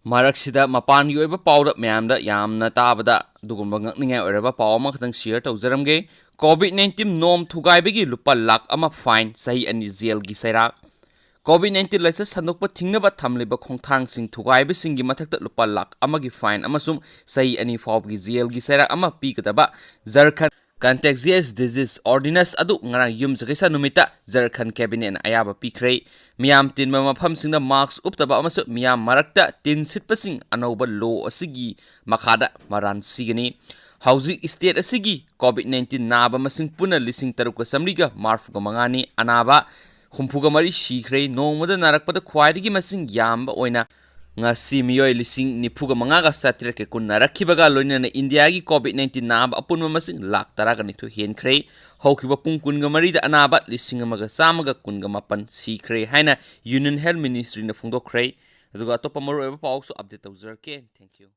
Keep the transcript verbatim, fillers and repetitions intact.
ꯃꯔꯛꯁꯤꯗ ꯃꯄꯥꯟꯒꯤ ꯑꯣꯏꯕ ꯄꯥꯎꯗ ꯃꯌꯥꯝꯗ ꯌꯥꯝꯅ ꯇꯥꯕꯗ ꯑꯗꯨꯒꯨꯝꯕ ꯉꯛꯅꯤꯡꯉꯥꯏ ꯑꯣꯏꯔꯕ ꯄꯥꯎ ꯑꯃꯈꯛꯇꯪ share ꯇꯧꯖꯔꯝꯒꯦ꯫ COVID nineteen ꯅꯣꯝ ꯊꯨꯒꯥꯏꯕꯒꯤ ꯂꯨꯄꯥ ꯂꯥꯈ ꯑꯃ fine, ꯆꯍꯤ ꯑꯅꯤ jail ꯒꯤ ꯆꯩꯔꯥꯛ꯫ COVID nineteen ꯂꯥꯏꯆꯠ ꯁꯟꯗꯣꯛꯄ ꯊꯤꯡꯅꯕ ꯊꯝꯂꯤꯕ ꯈꯣꯡꯊꯥꯡꯁꯤꯡ ꯊꯨꯒꯥꯏꯕꯁꯤꯡꯒꯤ ꯃꯊꯛꯇ ꯂꯨꯄꯥ ꯂꯥꯈ ꯑꯃꯒꯤ fine ꯑꯃꯁꯨꯡ ꯆꯍꯤ ꯑꯅꯤ ꯐꯥꯎꯕꯒꯤ jail ꯒꯤ ꯆꯩꯔꯥꯛ ꯑꯃ ꯄꯤꯒꯗꯕ ꯖꯔꯈꯟ Contagious Disease Ordinance ꯑꯗꯨ ꯉꯔꯥꯡ ꯌꯨꯝꯁꯀꯩꯁ ꯅꯨꯃꯤꯠꯇ ꯖꯔꯈꯟ cabinet ꯅ ꯑꯌꯥꯕ ꯄꯤꯈ꯭ꯔꯦ꯫ ꯃꯤꯌꯥꯝ ꯇꯤꯟꯕ ꯃꯐꯝꯁꯤꯡꯗ mask ꯎꯞꯇꯕ ꯑꯃꯁꯨꯡ ꯃꯤꯌꯥꯝ ꯃꯔꯛꯇ ꯇꯤꯟ ꯁꯤꯠꯄꯁꯤꯡ ꯑꯅꯧꯕ law ꯑꯁꯤꯒꯤ ꯃꯈꯥꯗ ꯃꯔꯥꯟ ꯁꯤꯒꯅꯤ꯫ ꯍꯧꯖꯤꯛ state ꯑꯁꯤꯒꯤ COVID nineteen ꯅꯥꯕ ꯃꯁꯤꯡ ꯄꯨꯟꯅ ꯂꯤꯁꯤꯡ ꯇꯔꯨꯛꯀ ꯆꯥꯃꯔꯤꯒ ꯃꯔꯤꯐꯨꯒ ꯃꯉꯥꯅꯤ꯫ ꯑꯅꯥꯕ ꯍꯨꯝꯐꯨꯒ ꯃꯔꯤ ꯁꯤꯈ꯭ꯔꯦ꯫ ꯅꯣꯡꯃꯗ ꯅꯥꯔꯛꯄꯗ ꯈ꯭ꯋꯥꯏꯗꯒꯤ ꯃꯁꯤꯡ ꯌꯥꯝꯕ ꯑꯣꯏꯅ ꯉꯁꯤ ꯃꯤꯑꯣꯏ ꯂꯤꯁꯤꯡ ꯅꯤꯐꯨꯒ ꯃꯉꯥꯒ ꯆꯥꯇ꯭ꯔꯦꯠꯀ ꯀꯨꯟ ꯅꯥꯔꯛꯈꯤꯕꯒ ꯂꯣꯏꯅꯅ ꯏꯟꯗꯤꯌꯥꯒꯤ COVID nineteen ꯅꯥꯕ ꯑꯄꯨꯟꯕ ꯃꯁꯤꯡ ꯂꯥꯈ ꯇꯔꯥꯒ ꯅꯤꯊꯣꯏ ꯍꯦꯟꯈ꯭ꯔꯦ꯫ ꯍꯧꯈꯤꯕ ꯄꯨꯡ ꯀꯨꯟꯒ ꯃꯔꯤꯗ ꯑꯅꯥꯕ ꯂꯤꯁꯤꯡ ꯑꯃꯒ ꯆꯥꯝꯃꯒ ꯀꯨꯟꯒ ꯃꯥꯄꯟ ꯁꯤꯈ꯭ꯔꯦ ꯍꯥꯏꯅ Union Health Ministry ꯅ ꯐꯣꯡꯗꯣꯛꯈ꯭ꯔꯦ꯫ ꯑꯗꯨꯒ ꯑꯇꯣꯞꯄ ꯃꯔꯨꯑꯣꯏꯕ ꯄꯥꯎꯁꯨ update ꯇꯧꯖꯔꯛꯀꯦ꯫ Thank you꯫